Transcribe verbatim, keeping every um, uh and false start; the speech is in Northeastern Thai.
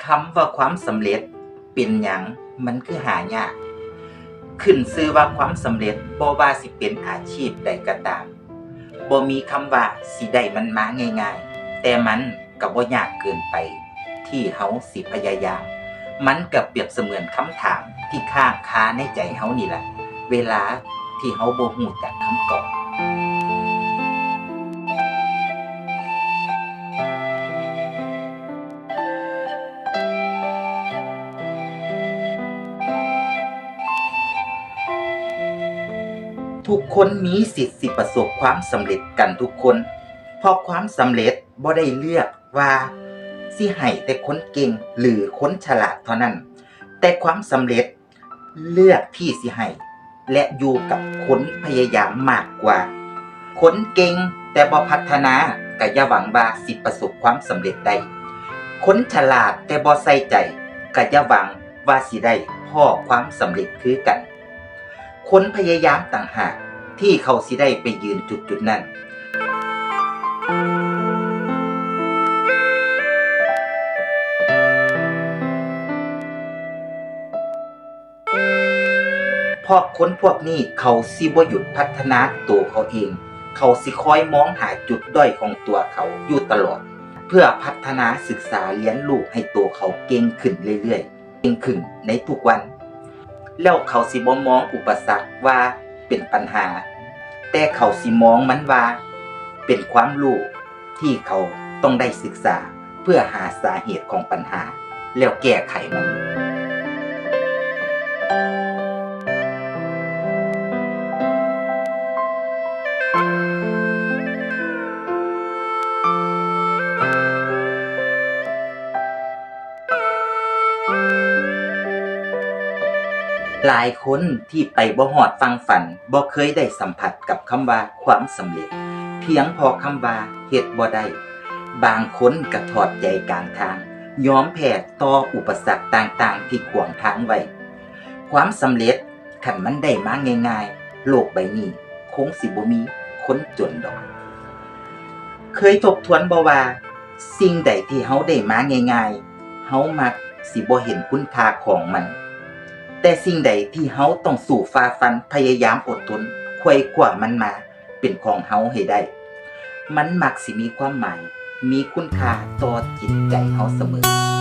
คำว่าความสำเร็จเป็นหยัง มันคือหายาก ขึ้นชื่อว่าความสำเร็จ บ่ว่าสิเป็นอาชีพใดก็ตาม บ่มีคำว่าสิได้มันมาง่ายๆ แต่มันก็บ่ยากเกินไปที่เฮาสิพยายาม มันก็เปรียบเสมือนคำถามที่ค้างคาในใจเฮานี่แหละ เวลาที่เฮาบ่ฮู้จักคำตอบ ทุกคนมีสิทธิ์สิประสบความสำเร็จกันทุกคน เพราะความสำเร็จบ่ได้เลือกว่าสิให้แต่คนเก่งหรือคนฉลาดเท่านั้น แต่ความสำเร็จเลือกที่สิให้ และอยู่กับคนพยายามมากกว่า คนเก่งแต่บ่พัฒนา ก็อย่าหวังว่าสิประสบความสำเร็จได้ คนฉลาดแต่บ่ใส่ใจ ก็อย่าหวังว่าสิได้พ้อความสำเร็จคือกัน คนพยายามต่างหากที่เขาสิได้ไปยืนจุดๆ นั้น เพราะคนพวกนี้เขาสิบ่หยุดพัฒนาตัวเขาเอง เขาสิคอยมองหาจุดด้อยของตัวเขาอยู่ตลอด เพื่อพัฒนาศึกษาเรียนรู้ให้ตัวเขาเก่งขึ้นเรื่อยๆ เก่งขึ้นในทุกวัน แล้วเขาสิบ่มองอุปสรรคว่าเป็นปัญหา แต่เขาสิมองมันว่าเป็นความรู้ที่เขาต้องได้ศึกษาเพื่อหาสาเหตุของปัญหา แล้วแก้ไขมัน หลายคนที่ไปบ่ฮอดฝั่งฝัน บ่เคยได้สัมผัสกับคำว่าความสำเร็จ เพียงเพราะคำว่าเฮ็ดบ่ได้ บางคนก็ถอดใจกลางทาง ยอมแพ้ต่ออุปสรรคต่างๆ ที่ขวางทางไว้ ความสำเร็จคันมันได้มาง่ายๆ โลกใบนี้คงสิบ่มีคนจนดอก เคยทบทวนบ่ว่าสิ่งใดที่เฮาได้มาง่ายๆ เฮามักสิบ่เห็นคุณค่าของมัน แต่สิ่งใดที่เฮาต้องสู้ฝ่าฟัน พยายามอดทน ไขว่คว้ามันมาเป็นของเฮาให้ได้ มันมักสิมีความหมาย มีคุณค่าต่อจิตใจเฮาเสมอ